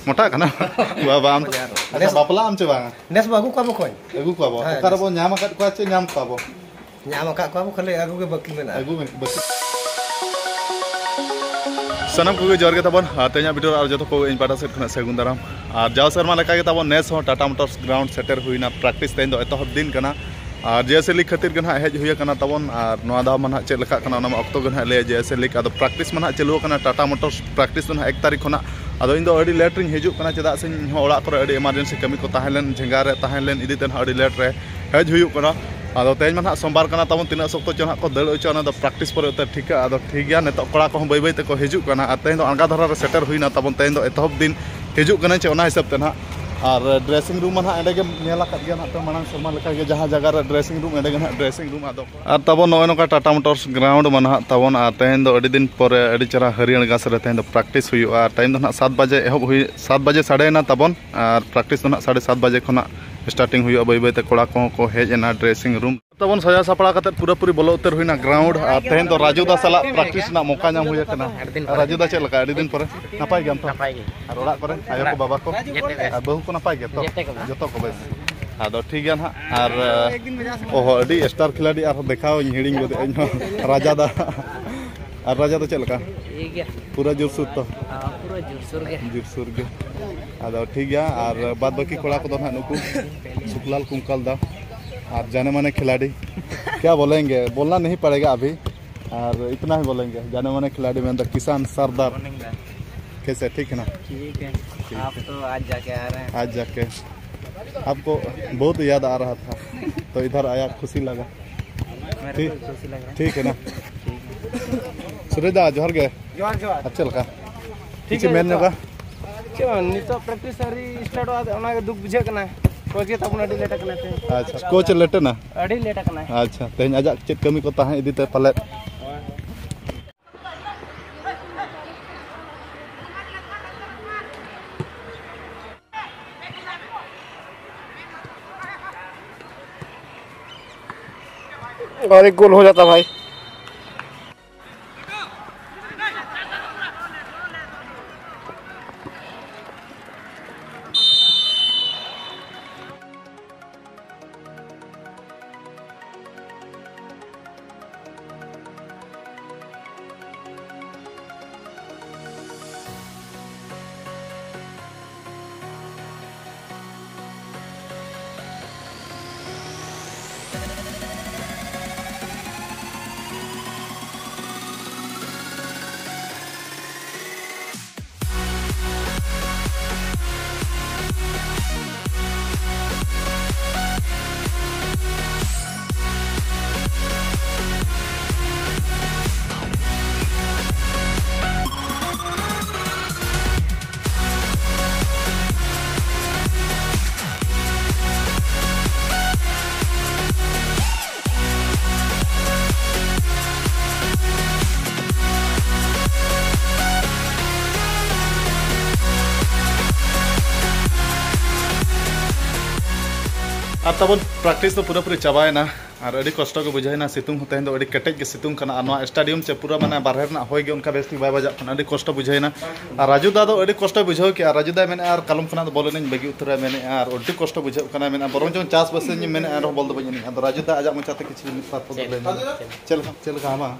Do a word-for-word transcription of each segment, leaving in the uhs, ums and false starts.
ᱢᱚᱴᱟᱜ ᱠᱟᱱᱟ᱾ ᱵᱟᱵᱟ, ᱟᱢ ᱟᱪᱪᱷᱟ, ᱵᱟᱯᱞᱟᱜ ᱟᱢ ᱪᱮ ᱵᱟᱝ? ᱱᱮᱥ ᱵᱚ ᱟᱹᱜᱩ ᱠᱚᱣᱟ ᱵᱚ ᱠᱚᱧ᱾ ᱟᱹᱜᱩ ᱠᱚᱣᱟ ᱵᱚ᱾ ᱦᱮᱸ, ᱚᱠᱟ ᱨᱮᱵᱚ ᱧᱟᱢ ᱟᱠᱟᱫ ᱠᱚᱣᱟ ᱪᱮ ᱧᱟᱢ ᱠᱚᱣᱟ ᱵᱚ? ᱧᱟᱢ ᱟᱠᱟᱫ ᱠᱚᱣᱟ ᱵᱚ, ᱠᱷᱟᱹᱞᱤ ᱟᱹᱜᱩ ᱜᱮ ᱵᱟᱹᱠᱤ ᱢᱮᱱᱟᱜᱼᱟ᱾ ᱟᱹᱜᱩ ᱢᱮ, ᱵᱟᱹᱠᱤ᱾ ᱥᱟᱱᱟᱢ ᱠᱚᱜᱮ ᱡᱚᱦᱟᱨ ᱜᱮ ᱛᱟᱵᱚᱱ᱾ ᱟᱨ ᱛᱮᱦᱮᱧᱟᱜ video ᱨᱮ ᱟᱨ ᱡᱚᱛᱚ ᱠᱚ ᱤᱧ ᱯᱟᱦᱴᱟ ᱥᱮᱫ ᱠᱷᱚᱱᱟᱜ ᱥᱟᱹᱜᱩᱱ ᱫᱟᱨᱟᱢ᱾ ᱟᱨ ᱡᱟᱣ ᱥᱮᱨᱢᱟ ᱞᱮᱠᱟ ᱜᱮ ᱛᱟᱵᱚᱱ ᱱᱮᱥ ᱦᱚᱸ ᱴᱟᱴᱟ ᱢᱚᱴᱚᱨᱥ ground ᱥᱮᱴᱮᱨ ᱦᱩᱭᱱᱟ᱾ Practice ᱛᱮᱦᱮᱧ ᱫᱚ ᱮᱛᱚᱦᱚᱵ ᱫᱤᱱ ᱠᱟᱱᱟ᱾ ᱟᱨ JSA league ᱠᱷᱟᱹᱛᱤᱨ ᱜᱮ ᱱᱟᱦᱟᱜ ᱦᱮᱡ ᱦᱩᱭ ᱟᱠᱟᱱᱟ ᱛᱟᱵᱚᱱ᱾ ᱟᱨ ᱱᱚᱣᱟ ᱫᱷᱟᱣ ᱢᱟ ᱱᱟᱦᱟᱜ ᱪᱮᱫ ᱞᱮᱠᱟᱜ ᱠᱟᱱᱟ, ᱚᱱᱟ ᱢᱟ ᱚᱠᱛᱚ ᱜᱮ ᱱᱟᱦᱟᱜ ᱞᱟᱹᱭᱟ᱾ JSA league ᱟᱫᱚ practice ᱢᱟ ᱱᱟᱦᱟᱜ ᱪᱟᱹᱞᱩ ᱟᱠᱟᱱᱟ ᱴᱟᱴᱟ ᱢᱚᱴᱚᱨᱥ practice ᱫᱚ ᱱᱟᱦᱟᱜ ᱮᱠ ᱛᱟᱹᱨᱤᱠᱷ ᱠᱷᱚᱱᱟᱜ᱾ ᱟᱫᱚ ᱤᱧ ᱫᱚ ᱟᱹᱰᱤ late ᱨᱤᱧ ᱦᱤᱡᱩᱜ ᱠᱟᱱᱟ, ᱪᱮᱫᱟᱜ ᱥᱮ ᱤᱧ ᱦᱚᱸ ᱚᱲᱟᱜ ᱠᱚᱨᱮ ᱟᱹᱰᱤ emergency ᱠᱟᱹᱢᱤ ᱠᱚ ᱛᱟᱦᱮᱸ ᱞᱮᱱ, ᱡᱷᱮᱸᱜᱟ ᱨᱮ ᱛᱟᱦᱮᱸ ᱞᱮᱱ ᱤᱫᱤ ᱛᱮ ᱱᱟᱦᱟᱜ ᱟᱹᱰᱤ late ᱨᱮ ᱦᱮᱡ ᱦᱩᱭᱩᱜ ᱠᱟᱱᱟ᱾ ᱟᱫᱚ ᱛᱮᱦᱮᱧ ᱢᱟ ᱱᱟᱦᱟᱜ ᱥᱳᱢᱵᱟᱨ ᱠᱟᱱᱟ ᱛᱟᱵᱚᱱ, ᱛᱤᱱᱟᱹᱜ ᱥᱚᱠᱛᱚ ᱪᱚ ᱱᱟᱦᱟᱜ ᱠᱚ ᱫᱟᱹᱲ ᱦᱚᱪᱚ, ᱚᱱᱟ ᱫᱚ practice ᱯᱚᱨᱮ ᱩᱛᱟᱹᱨ ᱴᱷᱤᱠᱟ᱾ ᱟᱫᱚ ᱴᱷᱤᱠ ᱜᱮᱭᱟ, ᱱᱤᱛᱚᱜ ᱠᱚᱲᱟ ᱠᱚᱦᱚᱸ ᱵᱟᱹᱭ ᱵᱟᱹᱭ ᱛᱮᱠᱚ ᱦᱤᱡᱩᱜ ᱠᱟᱱᱟ᱾ ᱟᱨ ᱛᱮᱦᱮᱧ ᱫᱚ ᱟᱬᱜᱟ ᱫᱷᱟᱨᱟ ᱨᱮ ᱥᱮᱴᱮᱨ ᱦᱩᱭᱱᱟ ᱛᱟᱵᱚᱱ, ᱛᱮᱦᱮᱧ ᱫᱚ ᱮᱛᱚᱦᱚᱵ ᱫᱤᱱ ᱦᱤᱡᱩᱜ ᱠᱟᱱᱟ ᱪᱮ, ᱚᱱᱟ ᱦᱤᱥᱟᱹᱵ ᱛᱮ ᱱᱟᱦᱟᱜ᱾ ᱟᱨ dressing room ᱢᱟ ᱱᱟᱦᱟᱜ ᱮᱸᱰᱮ ᱜᱮᱢ ᱧᱮᱞ ᱟᱠᱟᱫ ᱜᱮᱭᱟ ᱱᱟᱦᱟᱜ, ᱛᱚ ᱢᱟᱲᱟᱝ ᱥᱮᱨᱢᱟ ᱞᱮᱠᱟ ᱜᱮ ᱡᱟᱦᱟᱸ ᱡᱟᱭᱜᱟ ᱨᱮ dressing room, ᱮᱸᱰᱮ ᱜᱮ ᱱᱟᱦᱟᱜ dressing room᱾ ᱟᱫᱚ ᱟᱨ ᱛᱟᱵᱚᱱ ᱱᱚᱜᱼᱚᱭ ᱱᱚᱝᱠᱟ ᱴᱟᱴᱟ ᱢᱚᱴᱚᱨᱥ ground ᱢᱟ ᱱᱟᱦᱟᱜ ᱛᱟᱵᱚᱱ, ᱟᱨ ᱛᱮᱦᱮᱧ ᱫᱚ ᱟᱹᱰᱤ ᱫᱤᱱ ᱯᱚᱨᱮ ᱟᱹᱰᱤ ᱪᱮᱦᱨᱟ ᱦᱟᱹᱨᱭᱟᱹᱲ ᱜᱷᱟᱥ ᱨᱮ ᱛᱮᱦᱮᱧ ᱫᱚ practice ᱦᱩᱭᱩᱜᱼᱟ᱾ ᱟᱨ time ᱫᱚ ᱱᱟᱦᱟᱜ ᱥᱟᱛ ᱵᱟᱡᱮ ᱮᱦᱚᱵ ᱦᱩᱭ, ᱥᱟᱛ ᱵᱟᱡᱮ ᱥᱟᱰᱮᱭᱮᱱᱟ ᱛᱟᱵᱚᱱ, ᱟᱨ practice ᱫᱚ ᱱᱟᱦᱟᱜ ᱥᱟᱲᱮ ᱥᱟᱛ ᱵᱟᱡᱮ ᱠᱷᱚᱱᱟᱜ starting ᱦᱩᱭᱩᱜᱼᱟ᱾ ᱵᱟᱹᱭ ᱵᱟᱹᱭ ᱛᱮ ᱠᱚᱲᱟ ᱠᱚᱦᱚᱸ ᱠᱚ ᱦᱮᱡ ᱮᱱᱟ dressing room᱾ ᱛᱟᱵᱚᱱ ᱥᱟᱡᱟᱣ ᱥᱟᱯᱲᱟᱣ ᱠᱟᱛᱮᱫ ᱯᱩᱨᱟᱹᱯᱩᱨᱤ ᱵᱚᱞᱚ ᱩᱛᱟᱹᱨ ᱦᱩᱭᱱᱟ ground, ᱟᱨ ᱛᱮᱦᱮᱧ ᱫᱚ ᱨᱟᱡᱩ ᱫᱟ ᱥᱟᱞᱟᱜ practice ᱨᱮᱱᱟᱜ ᱢᱚᱠᱟ ᱧᱟᱢ ᱦᱩᱭ ᱟᱠᱟᱱᱟ᱾ ᱟᱹᱰᱤ ᱫᱤᱱ ᱯᱚᱨᱮ᱾ ᱨᱟᱡᱩ ᱫᱟ, ᱪᱮᱫ ᱞᱮᱠᱟ? ᱟᱹᱰᱤ ᱫᱤᱱ ᱯᱚᱨᱮ᱾ ᱱᱟᱯᱟᱭ ᱜᱮᱭᱟᱢ ᱛᱚ? ᱱᱟᱯᱟᱭ ᱜᱮ᱾ ᱟᱨ ᱚᱲᱟᱜ ᱠᱚᱨᱮ ᱟᱭᱳ ᱠᱚ, ᱵᱟᱵᱟ ᱠᱚ? ᱡᱮᱛᱮ ᱵᱮᱥ᱾ ᱟᱨ ᱵᱟᱹᱦᱩ ᱠᱚ ᱱᱟᱯᱟᱭ ᱜᱮᱭᱟ ᱛᱚ? ᱡᱮᱛᱮ ᱠᱚ ᱵᱮᱥ᱾ ᱡᱚᱛᱚ ᱠᱚ ᱵᱮᱥ᱾ ᱟᱫᱚ ᱴᱷᱤᱠ ᱜᱮᱭᱟ ᱱᱟᱦᱟᱜ, ᱟᱨ ᱚᱦᱚ, ᱟᱹᱰᱤ star ᱠᱷᱤᱞᱟᱲᱤ ᱟᱨᱦᱚᱸ ᱫᱮᱠᱷᱟᱣ ᱤᱧ ᱦᱤᱲᱤᱧ ᱜᱚᱫᱮᱜᱼᱟ ᱤᱧ ᱦᱚᱸ᱾ ᱨᱟᱡᱟ ᱫᱟ᱾ ᱟᱨ ᱨᱟᱡᱟ ᱫᱚ ᱪᱮᱫ ᱞᱮᱠᱟ? ᱴᱷᱤᱠ ᱜᱮᱭᱟ᱾ ᱯᱩᱨᱟᱹ ᱡᱳᱨᱥᱳᱨ ᱛᱚ? ᱦᱮᱸ, ᱯᱩᱨᱟᱹ ᱡᱳᱨᱥᱳᱨ ᱜᱮ᱾ ᱡᱳᱨᱥᱳᱨ ᱜᱮ᱾ ᱟᱫᱚ ᱴᱷᱤᱠ ᱜᱮᱭᱟ, ᱟᱨ ᱵᱟᱫ ᱵᱟᱹᱠᱤ ᱠᱚᱲᱟ ᱠᱚᱫᱚ ᱱᱟᱦᱟᱜ ᱱᱩᱠᱩ ᱥᱩᱠᱞᱟᱞ ᱠᱩᱝᱠᱟᱞ ᱫᱟ ᱟᱨ ᱡᱟᱱᱮ ᱢᱟᱱᱮ ᱠᱷᱤᱞᱟᱲᱤ᱾ ᱠᱭᱟ ᱵᱚᱞᱮᱝᱜᱮ, ᱵᱚᱞᱱᱟ ᱱᱟᱦᱤ ᱯᱟᱲᱮᱜᱟ ᱟᱵᱷᱤ, ᱟᱨ ᱤᱛᱱᱟ ᱦᱤ ᱵᱚᱞᱮᱝᱜᱮ, ᱡᱟᱱᱮ ᱢᱟᱱᱮ ᱠᱷᱤᱞᱟᱲᱤ ᱢᱮᱱᱫᱟ ᱠᱤᱥᱟᱱ ᱥᱟᱨᱫᱟᱨ᱾ ᱠᱮᱥᱮ, ᱴᱷᱤᱠ ᱦᱮ ᱱᱟ? ᱴᱷᱤᱠ ᱦᱮ᱾ ᱴᱷᱤᱠ ᱦᱮ᱾ ᱟᱯ ᱛᱚ ᱟᱡ ᱡᱟᱠᱮ ᱟ ᱨᱦᱮ ᱦᱮ᱾ ᱟᱡ ᱡᱟᱠᱮ᱾ ᱟᱯᱠᱳ ᱵᱚᱦᱩᱛ ᱭᱟᱫ ᱟ ᱨᱟᱦᱟ ᱛᱷᱟ, ᱛᱚ ᱤᱫᱷᱟᱨ ᱟᱭᱟ, ᱠᱷᱩᱥᱤ ᱞᱟᱜᱟ᱾ ᱢᱮᱨᱮ ᱴᱷᱤᱠ, ᱠᱚ ᱠᱷᱩᱥᱤ ᱞᱟᱜᱟ᱾ ᱴᱷᱤᱠ ᱦᱮ ᱱᱟ? ᱥᱩᱨᱮᱡ ᱫᱟ, ᱡᱚᱦᱟᱨ ᱜᱮ᱾ ᱡᱚᱦᱟᱨ, ᱡᱚᱦᱟᱨ᱾ ᱟᱨ ᱪᱮᱫ ᱞᱮᱠᱟ? ᱴᱷᱤᱠ ᱠᱤᱪᱷᱩ ᱜᱮᱭᱟ, ᱢᱮᱱ ᱡᱚᱛᱚ᱾ ᱧᱚᱜᱟ? ᱪᱮᱫ ᱵᱟᱝ, ᱱᱤᱛᱚᱜ practice ᱟᱹᱣᱨᱤ startᱚᱜᱼᱟ, ᱚᱱᱟᱜᱮ ᱫᱩᱠ ᱵᱩᱡᱷᱟᱹᱜ ᱠᱟᱱᱟ᱾ coach ᱜᱮ ᱛᱟᱵᱚᱱ ᱟᱹᱰᱤ late ᱟᱠᱟᱱᱟ ᱛᱮᱦᱮᱧ᱾ ᱟᱪᱪᱷᱟ, coach ᱞᱮᱴ ᱮᱱᱟ? ᱟᱹᱰᱤ late ᱟᱠᱟᱱᱟᱭ᱾ ᱟᱪᱪᱷᱟ, ᱛᱮᱦᱮᱧ ᱟᱡᱟᱜ ᱪᱮᱫ ᱠᱟᱹᱢᱤ ᱠᱚ ᱛᱟᱦᱮᱸ ᱤᱫᱤ ᱛᱮ ᱯᱟᱞᱮᱫ? और एक गोल हो जाता भाई। ᱟᱨ ᱛᱟᱵᱚᱱ ᱯᱨᱮᱠᱴᱤᱥ ᱫᱚ ᱯᱩᱨᱟᱹᱯᱩᱨᱤ ᱪᱟᱵᱟᱭᱮᱱᱟ᱾ ᱟᱨ ᱟᱹᱰᱤ ᱠᱚᱥᱴᱚ ᱜᱮ ᱵᱩᱡᱷᱟᱹᱣᱮᱱᱟ, ᱥᱤᱛᱩᱝ ᱦᱚᱸ ᱛᱮᱦᱮᱧ ᱫᱚ ᱟᱹᱰᱤ ᱠᱮᱴᱮᱡ ᱜᱮ ᱥᱤᱛᱩᱝ ᱠᱟᱱᱟ᱾ ᱟᱨ ᱱᱚᱣᱟ ᱥᱴᱮᱰᱤᱭᱟᱢ ᱪᱮ ᱯᱩᱨᱟᱹ ᱢᱟᱱᱮ ᱵᱟᱨᱦᱮ ᱨᱮᱱᱟᱜ ᱦᱚᱭ ᱜᱮ ᱚᱱᱠᱟ ᱵᱮᱥ ᱴᱷᱤᱠ ᱵᱟᱭ ᱵᱟᱡᱟᱜ ᱠᱟᱱᱟ, ᱟᱹᱰᱤ ᱠᱚᱥᱴᱚ ᱵᱩᱡᱷᱟᱹᱣᱮᱱᱟ᱾ ᱟᱨ ᱨᱟᱡᱩ ᱫᱟ ᱫᱚ ᱟᱹᱰᱤ ᱠᱚᱥᱴᱚᱭ ᱵᱩᱡᱷᱟᱹᱣ ᱠᱮᱜᱼᱟ᱾ ᱨᱟᱡᱩ ᱫᱟᱭ ᱢᱮᱱᱮᱫᱼᱟ, "ᱟᱨ ᱠᱟᱞᱚᱢ ᱠᱷᱚᱱᱟᱜ ᱫᱚ ᱵᱚᱞ ᱮᱱᱮᱡ ᱵᱟᱹᱜᱤ ᱩᱛᱟᱹᱨᱟ", ᱢᱮᱱᱮᱫᱼᱟ, "ᱟᱨ ᱟᱹᱰᱤ ᱠᱚᱥᱴᱚ ᱵᱩᱡᱷᱟᱹᱜ ᱠᱟᱱᱟ", ᱢᱮᱱᱮᱫᱼᱟ, "ᱵᱚᱨᱚᱝ ᱪᱚᱝ ᱪᱟᱥ ᱵᱟᱹᱥᱤᱧ ᱢᱮᱱᱮᱫᱼᱟ, ᱟᱨᱦᱚᱸ ᱵᱚᱞ ᱫᱚ ᱵᱟᱹᱧ ᱮᱱᱮᱡᱼᱟ᱾" ᱟᱫᱚ ᱨᱟᱡᱩ ᱫᱟ ᱟᱡᱟᱜ ᱢᱚᱪᱟᱛᱮ ᱠᱤᱪᱷᱩ ᱢᱤᱫ ᱵᱟᱨ ᱯᱚᱫ ᱞᱟᱹᱭ ᱞᱮᱢᱮ᱾ ᱪᱮᱫ ᱞᱮᱠᱟ, ᱪᱮᱫ ᱞᱮᱠᱟ ᱟᱢᱟᱜ?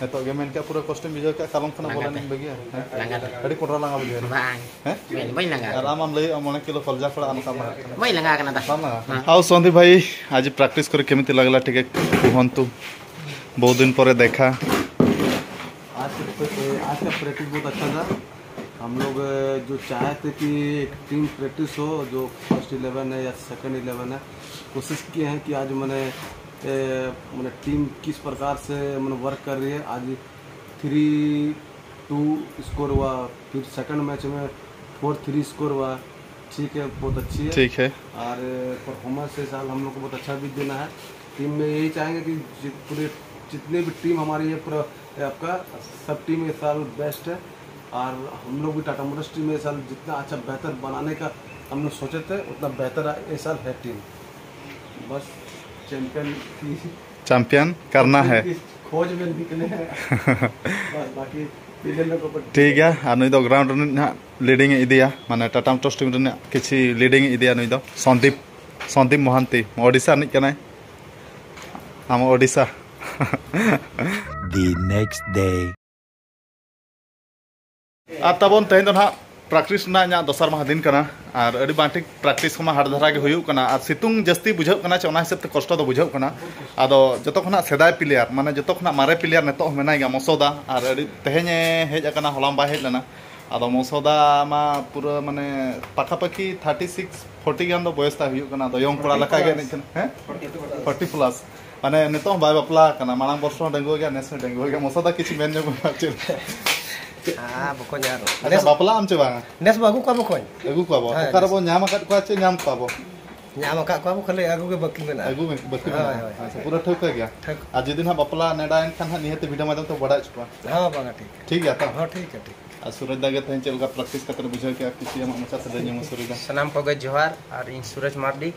ᱱᱤᱛᱚᱜ ᱜᱮ ᱢᱮᱱ ᱠᱮᱫ, ᱯᱩᱨᱟᱹ ᱠᱚᱥᱴᱚᱧ ᱵᱩᱡᱷᱟᱹᱣ ᱠᱮᱫ, ᱠᱟᱞᱚᱢ ᱠᱷᱚᱱᱟᱜ ᱵᱚᱞ ᱮᱱᱮᱡ ᱵᱟᱹᱜᱤᱭᱟ᱾ ᱦᱮᱸ? ᱞᱟᱸᱜᱟ ᱫᱚ᱾ ᱟᱹᱰᱤ ᱠᱚᱰᱨᱟ ᱞᱟᱸᱜᱟ ᱵᱩᱡᱷᱟᱹᱣ ᱮᱱᱟ᱾ ᱵᱟᱝ᱾ ᱦᱮᱸ? ᱵᱟᱹᱧ, ᱵᱟᱹᱧ ᱞᱟᱸᱜᱟ ᱟᱨ ᱟᱠᱟᱱᱟ᱾ ᱟᱢ ᱟᱢ ᱞᱟᱹᱭᱮᱫᱼᱟ, ᱢᱚᱬᱮ ᱠᱤᱞᱳ ᱠᱚᱞᱡᱟ ᱠᱚᱲᱟ ᱟᱨ ᱱᱚᱝᱠᱟ ᱢᱟᱨᱟᱜ ᱠᱟᱱᱟ᱾ ᱵᱟᱹᱧ ᱞᱟᱸᱜᱟ ᱟᱠᱟᱱᱟ ᱫᱟ᱾ ᱵᱟᱢ ᱞᱟᱸᱜᱟ ᱟᱠᱟᱱᱟ? ᱦᱮᱸ᱾ आओ संदीप भाई, आज प्रैक्टिस करे केमिति लागला? ठीक है, कुहंतु, बहुत दिन पर देखा। आज का, आज का प्रैक्टिस बहुत अच्छा था। हम लोग, अ, जो चाहते कि एक टीम प्रैक्टिस हो, जो फर्स्ट इलेवन है या सेकंड इलेवन है, कोशिश किए हैं कि आज मैंने, ए, मैंने टीम किस प्रकार से मैंने वर्क कर रही है। आज थ्री टू स्कोर हुआ, फिर सेकंड मैच में फोर थ्री स्कोर हुआ। ठीक है, बहुत अच्छी है। ठीक है। और परफॉर्मेंस इस साल हम लोग को बहुत अच्छा भी देना है। टीम में यही चाहेंगे कि जि-, पूरे जितने भी टीम हमारी है, पूरा ये आपका सब टीम इस साल बेस्ट है। और हम लोग भी टाटा मोटर्स टीम में इस साल जितना अच्छा बेहतर बनाने का हम लोग सोचे थे, उतना बेहतर इस साल है टीम। बस चैंपियन की चैंपियन करना है। की खोज में निकले हैं। बस बाकी विलेन लोगों पर ठीक है, ᱟᱨ ᱱᱩᱭ ᱫᱚ ᱜᱨᱟᱣᱩᱱᱰ ᱨᱤᱱᱤᱡ ᱱᱟᱦᱟᱜ ᱞᱤᱰᱤᱝ ᱮ ᱤᱫᱤᱭᱟ, ᱢᱟᱱᱮ ᱴᱟᱴᱟ ᱢᱳᱴᱚᱨᱥ ᱴᱤᱢ ᱨᱤᱱᱤᱡ ᱠᱤᱪᱷᱤ ᱞᱤᱰᱤᱝ ᱮ ᱤᱫᱤᱭᱟ ᱱᱩᱭ ᱫᱚ ᱥᱚᱱᱫᱤᱯ, ᱥᱚᱱᱫᱤᱯ ᱢᱚᱦᱟᱱᱛᱤ, ᱳᱰᱤᱥᱟ ᱨᱤᱱᱤᱡ ᱠᱟᱱᱟᱭ᱾ ᱟᱢ ᱳᱰᱤᱥᱟ᱾ The next day. ᱟᱨ ᱛᱟᱵᱚᱱ ᱛᱮᱦᱮᱧ ᱫᱚ ᱱᱟᱦᱟᱜ ᱯᱨᱮᱠᱴᱤᱥ ᱨᱮᱱᱟᱜ ᱤᱧᱟᱹᱜ ᱫᱚᱥᱟᱨ ᱢᱟᱦᱟ ᱫᱤᱱ ᱠᱟᱱᱟ᱾ ᱟᱨ ᱟᱹᱰᱤ ᱵᱟᱝ ᱴᱷᱤᱠ ᱯᱨᱮᱠᱴᱤᱥ ᱠᱚᱢᱟ ᱦᱟᱨᱰ ᱫᱷᱟᱨᱟ ᱜᱮ ᱦᱩᱭᱩᱜ ᱠᱟᱱᱟ, ᱟᱨ ᱥᱤᱛᱩᱝ ᱡᱟᱹᱥᱛᱤ ᱵᱩᱡᱷᱟᱹᱜ ᱠᱟᱱᱟ ᱪᱮ, ᱚᱱᱟ ᱦᱤᱥᱟᱹᱵ ᱛᱮ ᱠᱚᱥᱴᱚ ᱫᱚ ᱵᱩᱡᱷᱟᱹᱜ ᱠᱟᱱᱟ᱾ ᱟᱫᱚ ᱡᱚᱛᱚ ᱠᱷᱚᱱᱟᱜ ᱥᱮᱫᱟᱭ ᱯᱞᱮᱭᱟᱨ, ᱢᱟᱱᱮ ᱡᱚᱛᱚ ᱠᱷᱚᱱᱟᱜ ᱢᱟᱨᱮ ᱯᱞᱮᱭᱟᱨ ᱱᱤᱛᱚᱜ ᱦᱚᱸ ᱢᱮᱱᱟᱭ ᱜᱮᱭᱟ, ᱢᱚᱥᱚᱫᱟ᱾ ᱟᱨ ᱟᱹᱰᱤ ᱛᱮᱦᱮᱧ ᱮ ᱦᱮᱡ ᱟᱠᱟᱱᱟ, ᱦᱚᱞᱟ ᱵᱟᱭ ᱦᱮᱡ ᱞᱮᱱᱟ᱾ ᱟᱫᱚ ᱢᱚᱥᱚᱫᱟ ᱢᱟ ᱯᱩᱨᱟᱹ ᱢᱟᱱᱮ ᱯᱟᱠᱟᱯᱟᱠᱤ ᱛᱷᱟᱨᱴᱤ ᱥᱤᱠᱥ, ᱯᱷᱳᱨᱴᱤ ᱜᱟᱱ ᱫᱚ ᱵᱚᱭᱮᱥ ᱛᱟᱭ ᱦᱩᱭᱩᱜ ᱠᱟᱱᱟ᱾ ᱟᱫᱚ ᱭᱚᱝ ᱠᱚᱲᱟ ᱞᱮᱠᱟ ᱜᱮ ᱮᱱᱮᱡ ᱠᱟᱱᱟ᱾ ᱦᱮᱸ? Forty plus. ᱢᱟᱱᱮ ᱱᱤᱛᱚᱜ ᱦᱚᱸ ᱵᱟᱭ ᱵᱟᱯᱞᱟ ᱟᱠᱟᱱᱟ, ᱢᱟᱲᱟᱝ ᱵᱚᱨᱥᱚ ᱦᱚᱸ ᱰᱟᱺᱜᱩᱣᱟᱹ ᱜᱮᱭᱟ, ᱱᱮᱥ ᱦᱚᱸ ᱰᱟᱺᱜᱩᱣᱟᱹ ᱜᱮᱭᱟ᱾ ᱢᱚᱥᱚᱫᱟ ᱠᱤᱪᱷᱩ ᱢᱮᱱ ᱧᱚᱜ ᱢᱮ ᱪᱮᱫ? ᱟᱨ ᱵᱟᱠᱚ ᱧᱟᱢ᱾ ᱟᱪᱪᱷᱟ, ᱵᱟᱯᱞᱟᱜ ᱟᱢ ᱪᱮ ᱵᱟᱝᱟ? ᱱᱮᱥ ᱵᱚ ᱟᱹᱜᱩ ᱠᱚᱣᱟ ᱵᱚᱠᱚᱧ᱾ ᱟᱹᱜᱩ ᱠᱚᱣᱟ ᱵᱚ᱾ ᱦᱮᱸ, ᱚᱠᱟ ᱨᱮᱵᱚ ᱧᱟᱢ ᱟᱠᱟᱫ ᱠᱚᱣᱟ ᱪᱮ ᱧᱟᱢ ᱠᱚᱣᱟ ᱵᱚ? ᱧᱟᱢ ᱟᱠᱟᱫ ᱠᱚᱣᱟ ᱵᱚ, ᱠᱷᱟᱹᱞᱤ ᱟᱹᱜᱩ ᱜᱮ ᱵᱟᱹᱠᱤ ᱢᱮᱱᱟᱜᱼᱟ᱾ ᱟᱹᱜᱩ ᱵᱟᱹᱠᱤ ᱦᱳᱭ, ᱢᱮᱱᱟᱜᱼᱟ᱾ ᱦᱳᱭ᱾ ᱟᱪᱪᱷᱟ, ᱯᱩᱨᱟᱹ ᱴᱷᱟᱹᱣᱠᱟᱹ ᱜᱮᱭᱟ᱾ ᱴᱷᱟᱹᱣᱠᱟᱹ᱾ ᱟᱨ ᱡᱩᱫᱤ ᱱᱟᱦᱟᱜ ᱵᱟᱯᱞᱟ ᱱᱮᱰᱟᱭᱮᱱ ᱠᱷᱟᱱ ᱦᱟᱸᱜ ᱱᱤᱦᱟᱹᱛ ᱵᱷᱤᱰᱤᱭᱳ ᱢᱟᱫᱽᱫᱷᱚᱢ ᱛᱮ ᱵᱟᱲᱟᱭ ᱦᱚᱪᱚ ᱠᱚᱣᱟ᱾ ᱦᱚᱸ, ᱵᱟᱝᱟ, ᱴᱷᱤᱠ ᱜᱮᱭᱟ᱾ ᱴᱷᱤᱠ ᱜᱮᱭᱟ ᱛᱚ? ᱦᱚᱸ, ᱴᱷᱤᱠ ᱜᱮᱭᱟ, ᱴᱷᱤᱠ ᱜᱮᱭᱟ᱾ ᱟᱨ ᱥᱩᱨᱚᱡᱽ ᱫᱟ ᱜᱮ ᱛᱮᱦᱮᱧ ᱪᱮᱫ ᱞᱮᱠᱟ ᱯᱨᱮᱠᱴᱤᱥ ᱠᱟᱛᱮ ᱵᱩᱡᱷᱟᱹᱣ ᱠᱮᱜᱼᱟ? ᱠᱤᱪᱷᱩ ᱟᱢᱟᱜ ᱢᱚᱪᱟ ᱛᱮ ᱞᱟᱹᱭ ᱧᱚᱜ ᱢᱮ ᱥᱩᱨᱚᱡᱽ ᱫᱟ᱾ ᱥᱟᱱᱟᱢ ᱠᱚᱜᱮ ᱡᱚᱦᱟᱨ, ᱟᱨ ᱤᱧ ᱥᱩᱨᱚᱡᱽ ᱢᱟᱨᱰᱤ,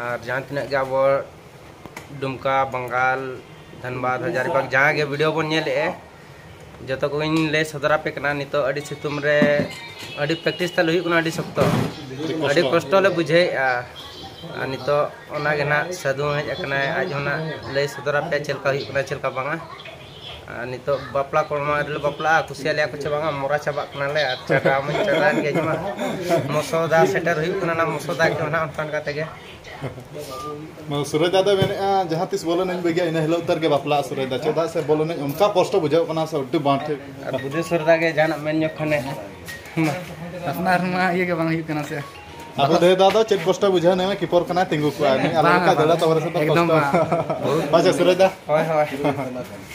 ᱟᱨ ᱡᱟᱦᱟᱸ ᱛᱤᱱᱟᱹᱜ ᱜᱮ ᱟᱵᱚ ᱰᱩᱢᱠᱟ, ᱵᱟᱝᱜᱟᱞ, ᱫᱷᱟᱱᱵᱟᱫᱽ, ᱦᱟᱡᱟᱨᱤᱵᱟᱜᱽ, ᱡᱟᱦᱟᱸ ᱜᱮ ᱵᱷᱤᱰᱤᱭᱳ ᱵᱚᱱ ᱧᱮᱞᱮᱫᱼᱟ, ᱡᱚᱛᱚ ᱠᱚᱜᱮᱧ ᱞᱟᱹᱭ ᱥᱚᱫᱚᱨ ᱟᱯᱮ ᱠᱟᱱᱟ᱾ ᱱᱤᱛᱚᱜ ᱟᱹᱰᱤ ᱥᱤᱛᱩᱝ ᱨᱮ ᱟᱹᱰᱤ ᱯᱨᱮᱠᱴᱤᱥ ᱛᱟᱞᱮ ᱦᱩᱭᱩᱜ ᱠᱟᱱᱟ, ᱟᱹᱰᱤ ᱥᱚᱠᱛᱚ, ᱟᱹᱰᱤ ᱠᱚᱥᱴᱚ᱾ ᱠᱚᱥᱴᱚ ᱞᱮ ᱵᱩᱡᱷᱟᱹᱣᱮᱫᱼᱟ᱾ ᱟᱨ ᱱᱤᱛᱚᱜ ᱚᱱᱟ ᱜᱮ ᱱᱟᱜ ᱥᱟᱹᱫᱷᱩ ᱦᱮᱡ ᱟᱠᱟᱱᱟᱭ, ᱟᱡ ᱦᱚᱸ ᱱᱟᱜ ᱞᱟᱹᱭ ᱥᱚᱫᱚᱨ ᱟᱯᱮᱭᱟ ᱪᱮᱫ ᱞᱮᱠᱟ ᱦᱩᱭᱩᱜ ᱠᱟᱱᱟ, ᱪᱮᱫ ᱞᱮᱠᱟ ᱵᱟᱝᱟ᱾ ᱟᱨ ᱱᱤᱛᱚᱜ ᱵᱟᱯᱞᱟ ᱠᱚᱨᱮ ᱢᱟ ᱟᱹᱰᱤ ᱞᱮ ᱵᱟᱯᱞᱟᱜᱼᱟ, ᱠᱩᱥᱤᱭᱟᱜ ᱞᱮᱭᱟ ᱠᱚ ᱪᱮ ᱵᱟᱝᱟ, ᱢᱚᱨᱟ ᱪᱟᱵᱟᱜ ᱠᱟᱱᱟᱞᱮ᱾ ᱟᱨ ᱪᱟᱰᱟ ᱢᱟᱧ ᱪᱟᱰᱟᱭᱮᱱ ᱜᱮ, ᱤᱧ ᱢᱟ ᱢᱚᱥᱚᱫᱟ ᱥᱮᱴᱮᱨ ᱦᱩᱭᱩᱜ ᱠᱟᱱᱟ, ᱚᱱᱟ ᱢᱚᱥᱚᱫᱟ ᱜᱮ ᱱᱟᱜ ᱚᱱᱠᱟᱱ ᱠᱟᱛᱮ ᱜᱮ᱾ ᱢᱟᱱᱮ ᱥᱩᱨᱚᱡᱽ ᱫᱟ ᱫᱚ ᱢᱮᱱᱮᱫᱼᱟ, ᱡᱟᱦᱟᱸ ᱛᱤᱥ ᱵᱚᱞ ᱮᱱᱮᱡ ᱵᱟᱹᱜᱤᱭᱟ, ᱤᱱᱟᱹ ᱦᱤᱞᱳᱜ ᱩᱛᱟᱹᱨ ᱜᱮ ᱵᱟᱯᱞᱟᱜᱼᱟ ᱥᱩᱨᱚᱡᱽ ᱫᱟ᱾ ᱪᱮᱫᱟᱜ ᱥᱮ ᱵᱚᱞ ᱮᱱᱮᱡ ᱚᱱᱠᱟ ᱠᱚᱥᱴᱚ ᱵᱩᱡᱷᱟᱹᱜ ᱠᱟᱱᱟ ᱥᱮ, ᱟᱹᱰᱤ ᱵᱟᱝ ᱴᱷᱤᱠ᱾ ᱟᱨ ᱵᱩᱫᱷᱩ ᱥᱚᱨᱫᱟ ᱜᱮ ᱡᱟᱦᱟᱱᱟᱜ ᱢᱮᱱ ᱧᱚᱜ ᱠᱷᱟᱱᱮ᱾ ᱟᱯᱱᱟᱨ ᱢᱟ ᱤᱭᱟᱹ ᱜᱮ ᱵᱟᱝ ᱦᱩᱭᱩᱜ ᱠᱟᱱᱟ ᱥᱮ᱾ ᱟᱵᱚ ᱫᱟᱹᱭ ᱫᱟ ᱫᱚ ᱪᱮᱫ ᱠᱚᱥᱴᱚ ᱵᱩᱡᱷᱟᱹᱣ, ᱱᱮ ᱠᱤᱯᱚᱨ ᱠᱟᱱᱟᱭ, ᱛᱤᱸᱜᱩ ᱠᱚᱜᱼᱟᱭ, ᱱᱩᱭ ᱟᱞᱮ ᱵᱟᱝ, ᱞᱮᱠᱟ ᱵᱟᱝ᱾ ᱫᱟᱹᱲᱟ ᱛᱟᱵᱚᱱ ᱨᱮ ᱥᱮ ᱫᱚ ᱮᱠᱫᱚᱢ ᱠᱚᱥᱴᱚ᱾ ᱵᱟᱝ᱾ ᱟᱪᱪᱷᱟ, ᱥᱩᱨᱚᱡᱽ ᱫᱟ? ᱦᱳᱭ, ᱦᱳᱭ᱾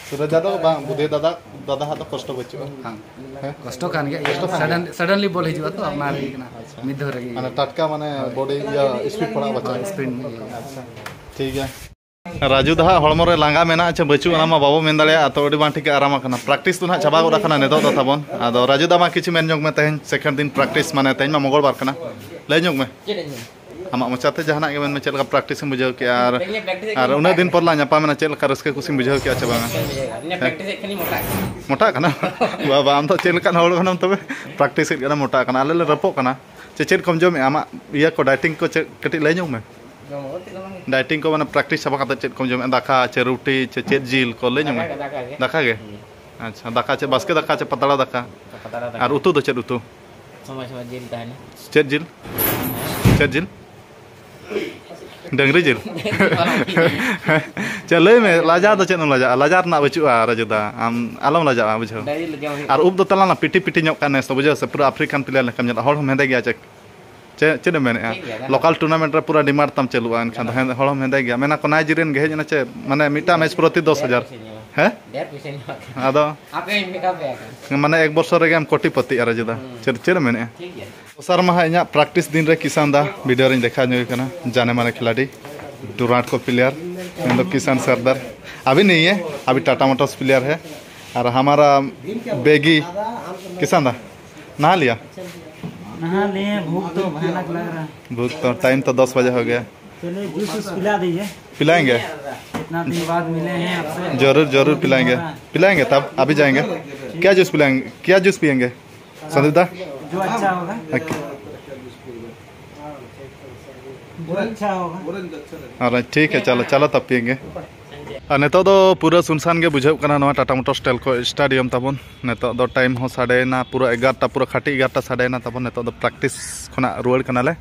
ᱥᱩᱨᱚᱡᱽ ᱫᱟ ᱫᱚ ᱵᱟᱝ, ᱵᱩᱫᱷᱤ ᱫᱟᱫᱟ, ᱫᱟᱫᱟ ᱦᱟᱜ ᱫᱚ ᱠᱚᱥᱴᱚ ᱵᱟᱹᱪᱩᱜᱼᱟ᱾ ᱵᱟᱝ᱾ ᱦᱮᱸ? ᱠᱚᱥᱴᱚ ᱠᱟᱱ ᱜᱮᱭᱟ, ᱠᱚᱥᱴᱚ ᱠᱟᱱ ᱥᱟᱰᱮᱱ-, ᱜᱮᱭᱟ᱾ ᱥᱟᱰᱮᱱᱞᱤ ᱵᱚᱞ ᱦᱤᱡᱩᱜᱼᱟ ᱛᱚ, ᱚᱱᱟ ᱨᱮᱜᱮ ᱠᱟᱱᱟ᱾ ᱟᱪᱪᱷᱟ᱾ ᱢᱤᱫ ᱫᱷᱟᱣ ᱨᱮᱜᱮ᱾ ᱢᱟᱱᱮ ᱴᱟᱴᱠᱟ ᱢᱟᱱᱮ ᱦᱳᱭ᱾ ᱵᱚᱰᱤ ᱤᱭᱟᱹ ᱥᱯᱤᱰ ᱯᱟᱲᱟᱜ ᱵᱟᱪᱷᱟᱣ᱾ ᱦᱳᱭ, ᱥᱯᱤᱰ ᱤᱭᱟᱹ᱾ ᱟᱪᱪᱷᱟ, ᱴᱷᱤᱠ ᱜᱮᱭᱟ᱾ ᱨᱟᱡᱩ ᱫᱟ ᱦᱟᱜ ᱦᱚᱲᱢᱚ ᱨᱮ ᱞᱟᱸᱜᱟ ᱢᱮᱱᱟᱜᱼᱟ ᱪᱮ ᱵᱟᱹᱪᱩᱜ, ᱚᱱᱟ ᱢᱟ ᱵᱟᱵᱚ ᱢᱮᱱ ᱫᱟᱲᱮᱭᱟᱜᱼᱟ, ᱛᱚ ᱟᱹᱰᱤ ᱵᱟᱝ ᱴᱷᱤᱠ ᱟᱨᱟᱢ ᱟᱠᱟᱱᱟ᱾ ᱯᱨᱮᱠᱴᱤᱥ ᱫᱚ ᱱᱟᱦᱟᱜ ᱪᱟᱵᱟ ᱜᱚᱫ ᱟᱠᱟᱱᱟ ᱱᱤᱛᱚᱜ ᱫᱚ ᱛᱟᱵᱚᱱ᱾ ᱟᱫᱚ ᱨᱟᱡᱩ ᱫᱟ ᱢᱟ ᱠᱤᱪᱷᱩ ᱢᱮᱱ ᱧᱚᱜ ᱢᱮ, ᱛᱮᱦᱮᱧ ᱥᱮᱠᱮᱱᱰ ᱫᱤᱱ ᱯᱨᱮᱠᱴᱤᱥ, ᱢᱟᱱᱮ ᱛᱮᱦᱮᱧ ᱢᱟ ᱢᱚᱝᱜᱚᱞ ᱵᱟᱨ ᱠᱟᱱᱟ, ᱞᱟᱹᱭ ᱧᱚᱜ ᱢᱮ᱾ ᱪᱮᱫ ᱤᱧ ᱢᱮᱱᱟ? ᱟᱢᱟᱜ ᱢᱚᱪᱟᱛᱮ ᱡᱟᱦᱟᱱᱟᱜ ᱜᱮ ᱢᱮᱱ ᱢᱮ, ᱪᱮᱫ ᱞᱮᱠᱟ ᱯᱨᱮᱠᱴᱤᱥ ᱮᱢ ᱵᱩᱡᱷᱟᱹᱣ ᱠᱮᱜᱼᱟ? ᱟᱨ, ᱛᱮᱦᱮᱧ ᱯᱨᱮᱠᱴᱤᱥ ᱮᱫ ᱟᱨ ᱠᱷᱟᱱᱤᱧ ᱩᱱᱟᱹᱜ ᱢᱚᱴᱟᱜ ᱫᱤᱱ ᱠᱟᱱᱟ᱾ ᱯᱚᱨ ᱞᱟᱝ ᱧᱟᱯᱟᱢ ᱮᱱᱟ, ᱪᱮᱫ ᱞᱮᱠᱟ ᱨᱟᱹᱥᱠᱟᱹ ᱠᱩᱥᱤᱢ ᱵᱩᱡᱷᱟᱹᱣ ᱠᱮᱜᱼᱟ ᱪᱮ ᱵᱟᱝᱟ? ᱤᱧ ᱯᱨᱮᱠᱴᱤᱥ ᱮᱫ ᱠᱷᱟᱱᱤᱧ ᱢᱚᱴᱟᱜ ᱠᱟᱱᱟ᱾ ᱢᱚᱴᱟᱜ ᱠᱟᱱᱟ? ᱵᱟᱵᱟ, ᱟᱢ ᱫᱚ ᱪᱮᱫ ᱞᱮᱠᱟᱱ ᱦᱚᱲ ᱠᱟᱱᱟᱢ ᱛᱚᱵᱮ? ᱯᱨᱮᱠᱴᱤᱥ ᱮᱫ ᱠᱟᱱᱟ, ᱢᱚᱴᱟᱜ ᱠᱟᱱᱟ, ᱟᱞᱮ ᱞᱮ ᱨᱟᱹᱯᱚᱜ ᱠᱟᱱᱟ᱾ ᱪᱮ ᱪᱮᱫ ᱠᱚᱢ ᱡᱚᱢᱮᱜᱼᱟ? ᱟᱢᱟᱜ ᱤᱭᱟᱹ ᱠᱚ, ᱰᱟᱭᱴᱤᱝ ᱠᱚ ᱪᱮᱫ, ᱠᱟᱹᱴᱤᱡ ᱞᱟᱹᱭ ᱧᱚᱜ ᱢᱮ᱾ ᱡᱚᱢ ᱵᱚᱞᱛᱮ ᱫᱚ ᱵᱟᱝ᱾ ᱰᱟᱭᱴᱤᱝ ᱠᱚ ᱢᱟᱱᱮ ᱯᱨᱮᱠᱴᱤᱥ ᱪᱟᱵᱟ ᱠᱟᱛᱮ ᱪᱮᱫ ᱠᱚᱢ ᱡᱚᱢᱮᱜᱼᱟ? ᱫᱟᱠᱟ ᱪᱮ ᱨᱩᱴᱤ ᱪᱮ ᱪᱮᱫ ᱡᱤᱞ ᱠᱚ ᱞᱟᱹᱭ ᱧᱚᱜ ᱢᱮ᱾ ᱫᱟᱠᱟ ᱜᱮ, ᱫᱟᱠᱟ ᱜᱮ? ᱫᱟᱠᱟ ᱜᱮ? ᱦᱩᱸ᱾ ᱟᱪᱪᱷᱟ, ᱫᱟᱠᱟ ᱪᱮ ᱵᱟᱥᱠᱮ ᱫᱟᱠᱟ ᱪᱮ ᱯᱟᱛᱲᱟ ᱫᱟᱠᱟ? ᱯᱟᱛᱲᱟ ᱫᱟᱠᱟ᱾ ᱟᱨ ᱩᱛᱩ ᱫᱚ ᱪᱮᱫ ᱩᱛᱩ? ᱥᱚᱢᱚᱭ ᱥᱚᱢᱚᱭ ᱡᱤᱞ ᱛᱟᱦᱮᱱᱟ᱾ ᱪᱮᱫ ᱡᱤᱞ? ᱪᱮᱫ ᱡᱤᱞ? ᱰᱟᱹᱝᱨᱤ ᱡᱤᱞ? ᱪᱮ ᱞᱟᱹᱭ ᱢᱮ, ᱞᱟᱡᱟᱣ ᱫᱚ ᱪᱮᱫ ᱮᱢ ᱞᱟᱡᱟᱜᱼᱟ? ᱞᱟᱡᱟᱣ ᱨᱮᱱᱟᱜ ᱵᱟᱹᱪᱩᱜᱼᱟ, ᱨᱟᱡᱩ ᱫᱟ᱾ ᱟᱢ ᱟᱞᱚᱢ ᱞᱟᱡᱟᱜᱼᱟ, ᱵᱩᱡᱷᱟᱹᱣ᱾ ᱰᱟᱹᱝᱨᱤ ᱡᱤᱞ ᱡᱚᱢ ᱦᱩᱭᱩᱜᱼᱟ᱾ ᱟᱨ ᱩᱵ ᱫᱚ ᱛᱟᱞᱟᱝ ᱯᱤᱴᱤ ᱯᱤᱴᱤ ᱧᱚᱜ ᱠᱟᱱ ᱱᱮᱥ ᱫᱚ, ᱵᱩᱡᱷᱟᱹᱣ ᱥᱮ? ᱯᱩᱨᱟᱹ ᱟᱯᱷᱨᱤᱠᱟᱱ ᱯᱞᱮᱭᱟᱨ ᱞᱮᱠᱟᱢ ᱧᱮᱞᱚᱜᱼᱟ᱾ ᱦᱚᱲ ᱦᱚᱸᱢ ᱦᱮᱸᱫᱮ ᱜᱮᱭᱟ ᱪᱮ? ᱪᱮ-, ᱪᱮᱫ ᱮᱢ ᱢᱮᱱᱮᱫᱼᱟ? ᱴᱷᱤᱠ ᱜᱮᱭᱟ, ᱜᱟᱱᱚᱜᱼᱟ᱾ ᱞᱳᱠᱟᱞ ᱴᱩᱨᱱᱟᱢᱮᱱᱴ ᱨᱮ ᱯᱩᱨᱟᱹ ᱰᱤᱢᱟᱱᱰ ᱛᱟᱢ ᱪᱟᱹᱞᱩᱜᱼᱟ, ᱮᱱᱠᱷᱟᱱ ᱫᱚ ᱜᱟᱱᱚᱜᱼᱟ᱾ ᱦᱮᱸ, ᱦᱚᱲ ᱦᱚᱸᱢ ᱦᱮᱸᱫᱮ ᱜᱮᱭᱟ᱾ ᱢᱮᱱᱟ ᱠᱚ ᱱᱟᱭᱡᱮᱨᱤᱭᱟᱱ ᱜᱮ ᱦᱮᱡ ᱮᱱᱟ ᱪᱮ, ᱢᱟᱱᱮ ᱢᱤᱫᱴᱟᱝ ᱢᱮᱪ ᱯᱨᱚᱛᱤ ᱫᱚᱥ ᱦᱟᱡᱟᱨ᱾ ᱰᱷᱮᱨ ᱯᱚᱭᱥᱟᱧ ᱧᱟᱢᱟ᱾ ᱦᱮᱸ? ᱰᱷᱮᱨ ᱯᱚᱭᱥᱟᱧ ᱧᱟᱢᱟ᱾ ᱟᱫᱚ ᱟᱯᱮ ᱢᱮᱠᱟᱯ ᱯᱮᱭᱟ ᱠᱚ᱾ ᱢᱟᱱᱮ ᱮᱠ ᱵᱚᱪᱷᱚᱨ ᱨᱮᱜᱮ ᱟᱢ ᱠᱳᱴᱤᱯᱚᱛᱤ ᱟᱨ ᱡᱩᱫᱟ᱾ ᱦᱩᱸ᱾ ᱪᱮᱫ, ᱪᱮᱫ ᱮᱢ ᱢᱮᱱᱮᱫᱼᱟ? ᱴᱷᱤᱠ ᱜᱮᱭᱟ᱾ ᱫᱚᱥᱟᱨ ᱢᱟᱦᱟ ᱤᱧᱟᱹᱜ ᱯᱨᱮᱠᱴᱤᱥ ᱫᱤᱱ ᱨᱮ ᱠᱤᱥᱟᱱ ᱫᱟ ᱵᱷᱤᱰᱤᱭᱳ ᱨᱤᱧ ᱫᱮᱠᱷᱟᱣ ᱧᱚᱜ ᱠᱟᱱᱟ, ᱡᱟᱱᱮ ᱢᱟᱱᱮ ᱠᱷᱤᱞᱟᱰᱤ, ᱰᱩᱨᱟᱱᱴ ᱠᱚ ᱯᱞᱮᱭᱟᱨ, ᱢᱮᱱᱫᱚ ᱠᱤᱥᱟᱱ ᱥᱟᱨᱫᱟᱨ᱾ ᱟᱵᱷᱤ ᱱᱟᱦᱤ ᱦᱮ, ᱟᱵᱷᱤ ᱴᱟᱴᱟ ᱢᱳᱴᱚᱨᱥ ᱯᱞᱮᱭᱟᱨ ᱦᱮ᱾ और हमारा बेगी किसान दा नहा लिया। नहा लिए, भूख तो भयानक लग रहा है। भूख तो, टाइम तो दस बजे हो गया। चलिए जूस वूस पिला दीजिए। पिलाएंगे, इतना दिन बाद मिले हैं आपसे। जरूर जरूर पिलाएंगे। पिलाएंगे तब अभी जाएंगे। क्या जूस पिलाएंगे? क्या जूस पियेंगे संदीप दा? जो अच्छा होगा। ओके। जो अच्छा होगा। और ठीक है, चलो चलो तब पियेंगे। ᱟᱨ ᱱᱤᱛᱚᱜ ᱫᱚ ᱯᱩᱨᱟᱹ ᱥᱩᱱᱥᱟᱱ ᱜᱮ ᱵᱩᱡᱷᱟᱹᱜ ᱠᱟᱱᱟ ᱱᱚᱣᱟ ᱴᱟᱴᱟ ᱢᱳᱴᱚᱨᱥ ᱴᱮᱞᱠᱳ ᱥᱴᱮᱰᱤᱭᱟᱢ ᱛᱟᱵᱚᱱ᱾ ᱱᱤᱛᱚᱜ ᱫᱚ ᱴᱟᱭᱤᱢ ᱦᱚᱸ ᱥᱟᱰᱮᱭᱮᱱᱟ ᱯᱩᱨᱟᱹ ᱮᱜᱟᱨᱚᱴᱟ, ᱯᱩᱨᱟᱹ ᱠᱷᱟᱹᱴᱤ ᱮᱜᱟᱨᱚᱴᱟ ᱥᱟᱰᱮᱭᱮᱱᱟ ᱛᱟᱵᱚᱱ᱾ ᱱᱤᱛᱚᱜ ᱫᱚ ᱯᱨᱮᱠᱴᱤᱥ ᱠᱷᱚᱱᱟᱜ ᱨᱩᱣᱟᱹᱲ ᱠᱟᱱᱟᱞᱮ᱾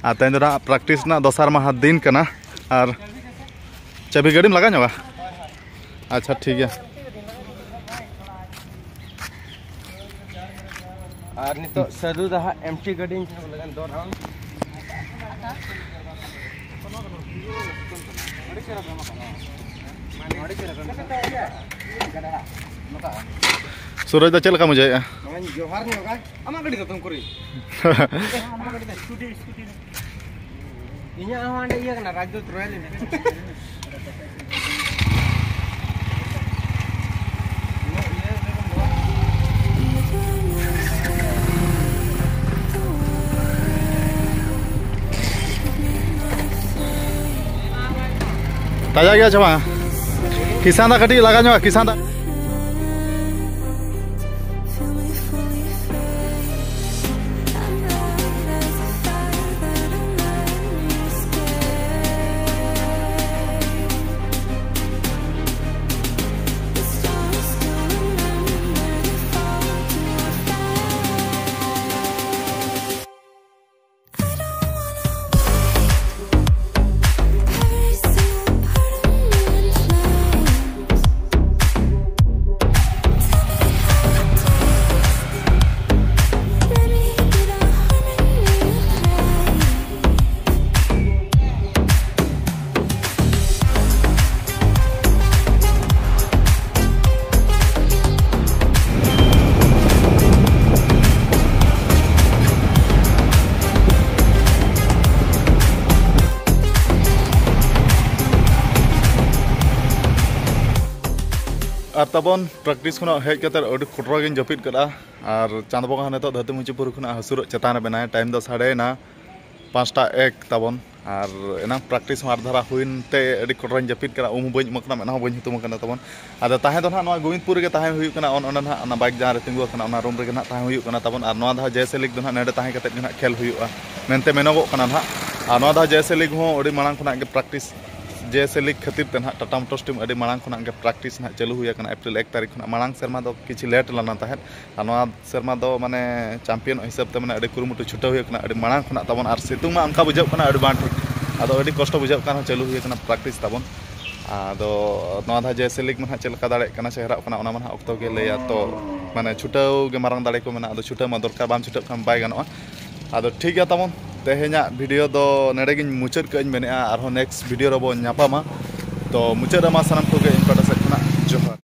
ᱟᱨ ᱛᱮᱦᱮᱧ ᱫᱚ ᱱᱟᱜ ᱯᱨᱮᱠᱴᱤᱥ ᱨᱮᱱᱟᱜ ᱫᱚᱥᱟᱨ ᱢᱟᱦᱟ ᱫᱤᱱ ᱠᱟᱱᱟ᱾ ᱟᱨ ᱪᱟᱹᱵᱤ ᱜᱟᱹᱰᱤᱢ ᱞᱟᱜᱟ ᱧᱚᱜᱟ? ᱟᱪᱪᱷᱟ, ᱴᱷᱤᱠ ᱜᱮᱭᱟ᱾ ᱟᱨ ᱱᱤᱛᱚᱜ ᱥᱟᱹᱫᱷᱩ ᱫᱟ ᱦᱟᱸᱜ ᱮᱢᱴᱤ ᱜᱟᱹᱰᱤᱧ ᱞᱟᱜᱟᱱ ᱫᱚ ᱨᱟᱣᱩᱱᱰ᱾ ᱥᱩᱨᱚᱡᱽ ᱫᱟ, ᱪᱮᱫ ᱞᱮᱠᱟᱢ ᱵᱩᱡᱷᱟᱹᱣᱮᱫᱼᱟ? ᱱᱚᱣᱟᱧ ᱡᱚᱦᱟᱨ ᱧᱚᱜᱟ᱾ ᱟᱢᱟᱜ ᱜᱟᱹᱰᱤ ᱫᱚ ᱛᱚᱢ ᱠᱚᱨᱮ? ᱤᱧᱟᱹᱜ ᱦᱚᱸ ᱚᱸᱰᱮ ᱤᱭᱟᱹ ᱠᱟᱱᱟ, ᱨᱟᱡᱽᱫᱩᱛ ᱨᱚᱭᱮᱞ ᱮᱱᱯᱷᱤᱞᱰ᱾ ᱛᱟᱡᱟ ᱜᱮᱭᱟ ᱪᱮ ᱵᱟᱝ? ᱠᱤᱥᱟᱱ ᱫᱟ ᱠᱟᱹᱴᱤᱡ ᱞᱟᱜᱟ ᱧᱚᱜᱼᱟ, ᱠᱤᱥᱟᱱ ᱫᱟ᱾ ᱟᱨ ᱛᱟᱵᱚᱱ ᱯᱨᱮᱠᱴᱤᱥ ᱠᱷᱚᱱᱟᱜ ᱦᱮᱡ ᱠᱟᱛᱮ ᱟᱹᱰᱤ ᱠᱚᱴᱨᱟ ᱜᱤᱧ ᱡᱟᱹᱯᱤᱫ ᱠᱟᱫᱟ᱾ ᱟᱨ ᱪᱟᱸᱫ ᱵᱚᱸᱜᱟ ᱦᱚᱸ ᱱᱤᱛᱚᱜ ᱫᱷᱟᱹᱨᱛᱤ ᱢᱩᱪᱟᱹᱫ ᱯᱩᱨᱤ ᱠᱷᱚᱱᱟᱜ ᱦᱟᱹᱥᱩᱨᱚᱜ ᱪᱮᱛᱟᱱ ᱨᱮ ᱢᱮᱱᱟᱭᱟ᱾ ᱴᱟᱭᱤᱢ ᱫᱚ ᱥᱟᱰᱮᱭᱮᱱᱟ ᱯᱟᱸᱪᱴᱟ ᱮᱠ ᱛᱟᱵᱚᱱ᱾ ᱟᱨ ᱮᱱᱟᱝ ᱯᱨᱮᱠᱴᱤᱥ ᱦᱚᱸ ᱟᱨ ᱫᱷᱟᱨᱟ ᱦᱩᱭᱮᱱ ᱛᱮ ᱟᱹᱰᱤ ᱠᱚᱴᱨᱟᱧ ᱡᱟᱹᱯᱤᱫ ᱠᱟᱫᱟ᱾ ᱩᱢ ᱦᱚᱸ ᱵᱟᱹᱧ ᱩᱢ ᱠᱟᱱᱟ, ᱢᱮᱫᱦᱟ ᱦᱚᱸ ᱵᱟᱹᱧ ᱦᱩᱛᱩᱢ ᱠᱟᱱᱟ ᱛᱟᱵᱚᱱ᱾ ᱟᱫᱚ ᱛᱟᱦᱮᱸ ᱫᱚ ᱱᱟᱦᱟᱜ ᱱᱚᱣᱟ ᱜᱳᱵᱤᱱᱫᱯᱩᱨ ᱨᱮᱜᱮ ᱛᱟᱦᱮᱸ ᱦᱩᱭᱩᱜ ᱠᱟᱱᱟ, ᱚᱱ ᱚᱸᱰᱮ ᱱᱟᱦᱟᱜ ᱚᱱᱟ ᱵᱟᱭᱤᱠ ᱡᱟᱦᱟᱸ ᱨᱮ ᱛᱤᱸᱜᱩ ᱟᱠᱟᱱᱟ, ᱚᱱᱟ ᱨᱩᱢ ᱨᱮᱜᱮ ᱱᱟᱦᱟᱜ ᱛᱟᱦᱮᱸ ᱦᱩᱭᱩᱜ ᱠᱟᱱᱟ ᱛᱟᱵᱚᱱ᱾ ᱟᱨ ᱱᱚᱣᱟ ᱫᱷᱟᱣ ᱡᱮᱭᱥᱮ ᱞᱤᱜᱽ ᱫᱚ ᱱᱟᱦᱟᱜ ᱱᱚᱰᱮ ᱛᱟᱦᱮᱸ ᱠᱟᱛᱮᱫ ᱜᱮ ᱱᱟᱦᱟᱜ ᱠᱷᱮᱞ ᱦᱩᱭᱩᱜᱼᱟ ᱢᱮᱱᱛᱮ ᱢᱮᱱᱚᱜᱚᱜ ᱠᱟᱱᱟ ᱱᱟᱦᱟᱜ᱾ ᱟᱨ ᱱᱚᱣᱟ ᱫᱷᱟᱣ ᱡᱮᱭᱥᱮ ᱞᱤᱜᱽ ᱦᱚᱸ ᱟᱹᱰᱤ ᱢᱟᱲᱟᱝ ᱠᱷᱚᱱᱟᱜ ᱜᱮ ᱯᱨᱮᱠᱴᱤᱥ, ᱡᱮᱭᱥᱮ ᱞᱤᱜᱽ ᱠᱷᱟᱹᱛᱤᱨ ᱛᱮ ᱱᱟᱦᱟᱜ ᱴᱟᱴᱟ ᱢᱳᱴᱚᱨᱥ ᱴᱤᱢ ᱟᱹᱰᱤ ᱢᱟᱲᱟᱝ ᱠᱷᱚᱱᱟᱜ ᱜᱮ ᱯᱨᱮᱠᱴᱤᱥ ᱱᱟᱦᱟᱜ ᱪᱟᱹᱞᱩ ᱦᱩᱭ ᱟᱠᱟᱱᱟ ᱮᱯᱨᱤᱞ ᱮᱠ ᱛᱟᱹᱨᱤᱠᱷ ᱠᱷᱚᱱᱟᱜ᱾ ᱢᱟᱲᱟᱝ ᱥᱮᱨᱢᱟ ᱫᱚ ᱠᱤᱪᱷᱩ ᱞᱮᱴ ᱞᱮᱱᱟ ᱛᱟᱦᱮᱸᱫ, ᱟᱨ ᱱᱚᱣᱟ ᱥᱮᱨᱢᱟ ᱫᱚ ᱢᱟᱱᱮ ᱪᱟᱢᱯᱤᱭᱟᱱᱚᱜ ᱦᱤᱥᱟᱹᱵ ᱛᱮ ᱢᱟᱱᱮ ᱟᱹᱰᱤ ᱠᱩᱨᱩᱢᱩᱴᱩ ᱪᱷᱩᱴᱟᱹᱣ ᱦᱩᱭ ᱟᱠᱟᱱᱟ ᱟᱹᱰᱤ ᱢᱟᱲᱟᱝ ᱠᱷᱚᱱᱟᱜ ᱛᱟᱵᱚᱱ᱾ ᱟᱨ ᱥᱤᱛᱩᱝ ᱢᱟ ᱚᱱᱠᱟ ᱵᱩᱡᱷᱟᱹᱜ ᱠᱟᱱᱟ ᱟᱹᱰᱤ ᱵᱟᱝ ᱴᱷᱤᱠ, ᱟᱫᱚ ᱟᱹᱰᱤ ᱠᱚᱥᱴᱚ ᱵᱩᱡᱷᱟᱹᱜ ᱠᱟᱱ ᱨᱮᱦᱚᱸ ᱪᱟᱹᱞᱩ ᱦᱩᱭ ᱟᱠᱟᱱᱟ ᱯᱨᱮᱠᱴᱤᱥ ᱛᱟᱵᱚᱱ᱾ ᱟᱫᱚ ᱱᱚᱣᱟ ᱫᱷᱟᱣ ᱡᱮᱭᱥᱮ ᱞᱤᱜᱽ ᱢᱟ ᱱᱟᱦᱟᱜ ᱪᱮᱫ ᱞᱮᱠᱟ ᱫᱟᱲᱮᱭᱟᱜ ᱠᱟᱱᱟ ᱥᱮ ᱦᱟᱨᱟᱜ ᱠᱟᱱᱟ, ᱚᱱᱟ ᱢᱟ ᱱᱟᱦᱟᱜ ᱚᱠᱛᱚ ᱜᱮ ᱞᱟᱹᱭᱟ᱾ ᱛᱚ ᱢᱟᱱᱮ ᱪᱷᱩᱴᱟᱹᱣ ᱜᱮ ᱢᱟᱨᱟᱝ ᱫᱟᱲᱮ ᱠᱚ ᱢᱮᱱᱟᱜᱼᱟ, ᱟᱫᱚ ᱪᱷᱩᱴᱟᱹᱣ ᱢᱟ ᱫᱚᱨᱠᱟᱨ, ᱵᱟᱢ ᱪᱷᱩᱴᱟᱹᱜ ᱠᱷᱟᱱ ᱵᱟᱭ ᱜᱟᱱᱚᱜᱼᱟ᱾ ᱟᱫᱚ ᱴᱷᱤᱠ ᱜᱮᱭᱟ ᱛᱟᱵᱚᱱ, ᱛᱮᱦᱮᱧᱟᱜ ᱵᱷᱤᱰᱤᱭᱳ ᱫᱚ ᱱᱚᱰᱮ ᱜᱤᱧ ᱢᱩᱪᱟᱹᱫ ᱠᱟᱜ ᱤᱧ ᱢᱮᱱᱮᱫᱼᱟ, ᱟᱨᱦᱚᱸ ᱱᱮᱠᱥᱴ ᱵᱷᱤᱰᱤᱭᱳ ᱨᱮᱵᱚᱱ ᱧᱟᱯᱟᱢᱟ᱾ ᱛᱚ ᱢᱩᱪᱟᱹᱫ ᱨᱮᱢᱟ ᱥᱟᱱᱟᱢ ᱠᱚᱜᱮ ᱤᱧ ᱯᱟᱦᱴᱟ ᱥᱮᱫ ᱠᱷᱚᱱᱟᱜ ᱡᱚᱦᱟᱨ᱾